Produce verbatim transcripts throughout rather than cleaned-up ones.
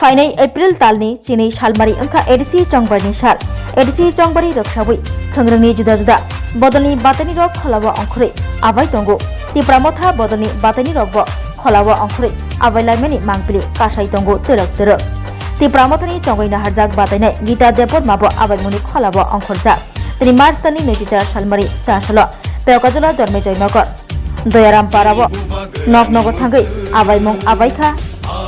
Phainai April talni chini salmari wngkha A D C chongbarni sal. A D C chongbarni rwksaui thwngrwngni juda juda bodolni batainirok kholao ongkhorwi abai tongo. Tipra Motha bodolni batainirokbo kholao ongkhorwi abai laimani mangpili kasai tongo twrwk twrwk. Tipra Mothani chongwi naharjak batainai Gita Debbarmabo abaimungni kholao ongkhorjak. Tini March talni naichi char salmari chasalo Pekajula Jormai Joynagar Doyaram Parao nok nogo thangwi abaimung abaikha,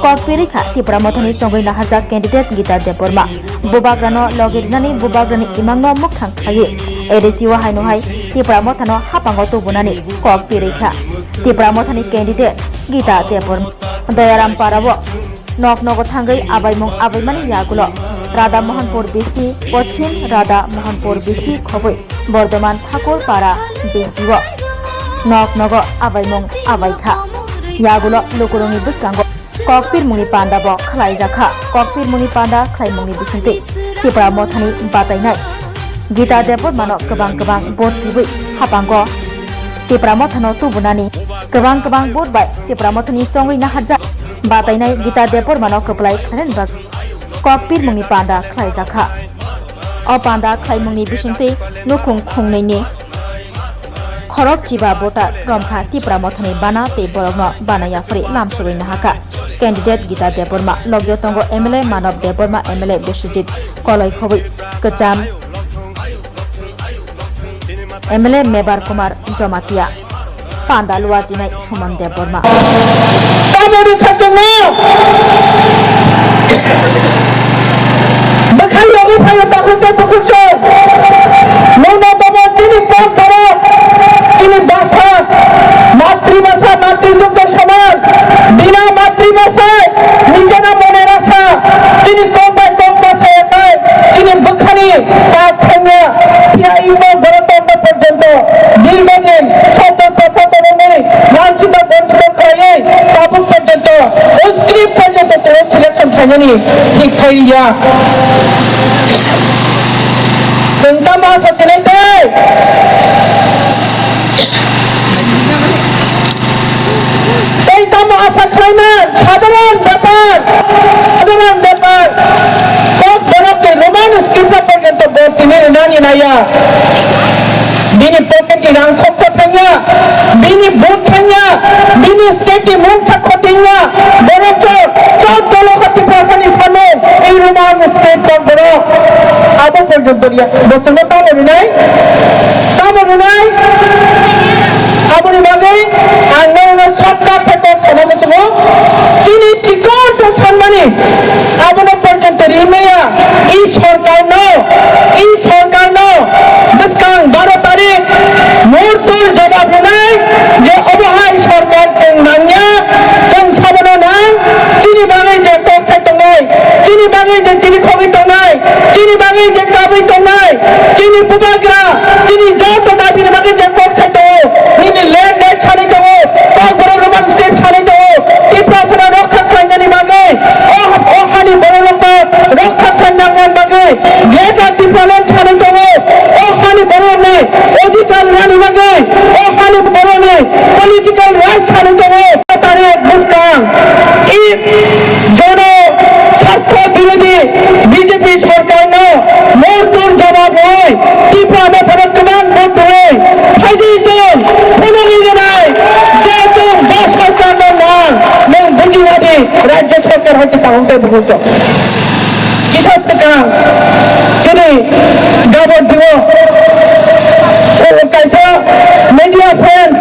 kok pirikha Tipra Mothani chongwi naharjak candidate Gita Debbarma. Bubagrano logi rinani bubagrani imangno mwkhang khaiwi A D C o haino hai Tipra Mothano hapango tubunani kok pirikha. Tipra Mothani candidate Gita Debbarma Doyaram Parao nok nogo thangwi abaimung abaimani yagulo Radha Mohanpur B C, Pochim Radha Mohanpur B C khobwi Bordoman Thakur Para B C o nok nogo abaimung abaikha. Yagulo lukurokni bwskango kok pirmungni panda bo khlaijakha. Kok pirmungni panda khlaimungni bisingtwi Tipra Mothani batainai Gita Debbarmano kwbang kwbang vote rwui hapango Tipra Mothano tubunani kwbang kwbang vote bai Tipra Mothani chongwi naharjak batainai Gita Debbarmano kwplai khlainani bagwi kok pirmungni panda khlaijakha. O panda khlaimungni bisingtwi nukhung khungnwini khorok chiba voter romkha Tipra Mothani bana tei borokno bana yaphari lamsogwi nahakha. Candidate Gita Debbarma logio tongo M L A Manob Debbarma, M L A Biswajit Koloi khobwi kwcham, M L A Mebar Kumar Jamatia, panda luajinai Suman Debbarma. Tamoni khachangno bwkhai yogwi phaio takhuk tei bukhuk song. Nwngno bobo chini kok borok, chini basa, matribasa, matridugdho soman, bina matribasa, nijena moner asa, chini kok bai kok basa ekai, chini bwkhani tas thangya, phiya imo borok tongma porjonto, dirgho din, sottor pochottor wngwi, lancito bonchito khlaiwi, tabuk porjonto, o script porjonto chwng selection khlainani thik khlai ya. Chwng tamo asa sinai tei? Tei tamo asa khlaimang? Sadharon bepar, sadharon bepar. Kok borok ni Roman script porjonto bo tini rinani naiya. Bini pocket ni rang khoksa thangya, bini vote thangya, bini state ni mungsa khotingya, borok chor, chor dolo khati prasani samung, ei Roman state kok borok. Abo porjonto riya, bo chwngno tamo rinai, tamo rinai, aboni bagwi ang norokno shortcut khe kok sana muchungo, chini chikon khe sanmani, abono porjonto rimaya, i sorkarno, i sorkarno bwskang baro tarik murtur jawab rwnai je obo hai sorkar chwng nangya, chwng sabono nang, chini bagwi je kok sai tongnai, chini bagwi je chini khogwi tongnai, chini bagwi je kabwi tongnai, chini bubagra, chini joto dabini bagwi je kok sai tongo, nini land right sanwi tongo, Kokborok Roman script sanwi tongo, Tiprasano rokha khlainani bagwi, o, o hani bororokno rokha khlainani bagwi, Greater Tipraland sanwi tongo, o hani bororokni odhikar rani bagwi, o hani bororokni political right sanwi tongo. Tarik bwskang i jono sartho birodhi B J P sorkarno mortor jawab rwi Tipra Mothano kwbang vote rwi phaidi chwng phunugwi rwnai je chwng bo sorkarno nang nwng bujiwadi rajya sorkar hai se kaham tei bukhuk chwng. Kisa swkang chini Gabon Dibo chwng kaisa media friends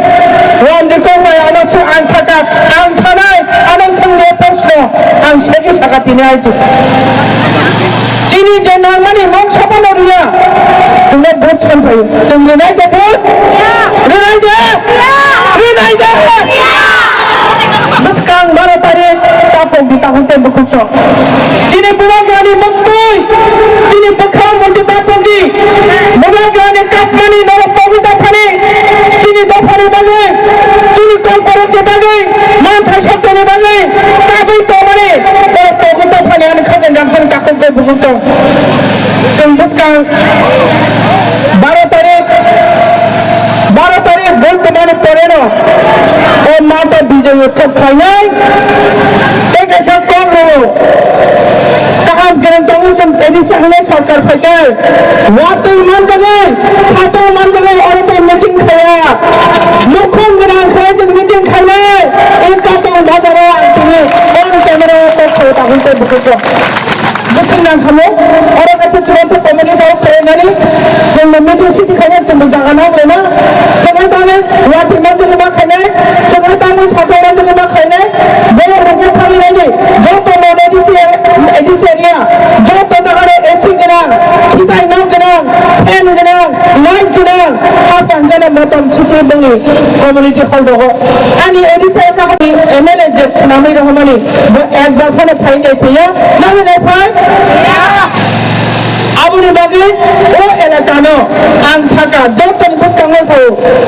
Ramjit Kokbai ano sw-, ang sakha, ang sanai, ano swngno proshno, ang segi sakha tini ai chwng. Chini je nangmani mung sophano rwya, chwngno vote san phaio. Chwng rwnai de vote? Rwnai de? Rwnai de? Bwskang baro tarik tapok di tahun tei bukhuk chwng. Chini bubagrani muktwi, chini bwkhang muitu tapokdi, bubagrani kapmani norok pogu dophani, chini dophani bagwi, chini kokborokni bagwi, manthai sottoni bagwi, tabwi tongmani, norok pogu dophani ani khajang rangphani takhuk tei bukhuk chwng. Chwng bwskang baro tarik, baro tarik vote tongmani poreno o matha Bijoy Utsav khlainai tei kaisa kok rwo. A D C hwnwi sarkar phaikai, watwi manjaknai, satung manjaknai, oro tei meeting khaiya. Nukhung gwnang khlai chwng meeting khainai, Katung bazaro ang tini oro camera o kok khaio tabuk tei bukukrok. Bwswk nang khamu, oro kaisa chubacha comedy rok khainani, chwngno meeting city khainai, chwngno jaga nang rwna. Chwngno tangwi watwi manjaknai ma khainai, chwngno tangwi satung manjaknai ma khainai, borok rokno thangwi naidi, joto no A D C, A D C area, joto jaga rok A C gwnang, khitai nok gwnang, fan gwnang, light gwnang, ha panjana motom sisi bwngwi community hall rogo. Ani A D C area ni M L A je swnamwi rohormani, bo ekbar phano phai nai phiya, nangwi nai phai? Aboni bagwi o elakano ang saka, jotoni bwskango sao,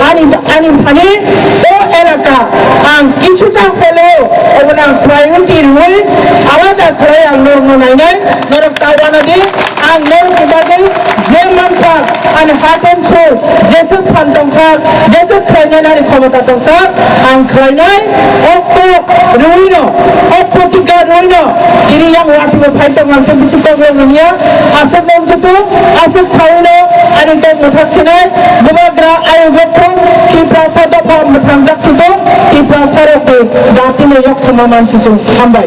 ani, ani thani o elaka ang kisuta holo, obono ang priority rwui alada khlai ang norokno nainai, norok ta uanadi, ang norokni bagwi je mansa ani ha tongsu, jeswk phan tongsa, jeswk khlainai nani khomota tongsa, ang khlainai, okto rwino, okto tika rwino, tini yang wathibo phai tong ang tei bisi kokrok rwniya, aswk nongsutu, aswk sawino, ani kok mwthak sinai, bubagra ayuk rok thung, Tiprasa dopha mwthangjak sutu, Tiprasa rok tei jatino yok suma man sutu. Hambai.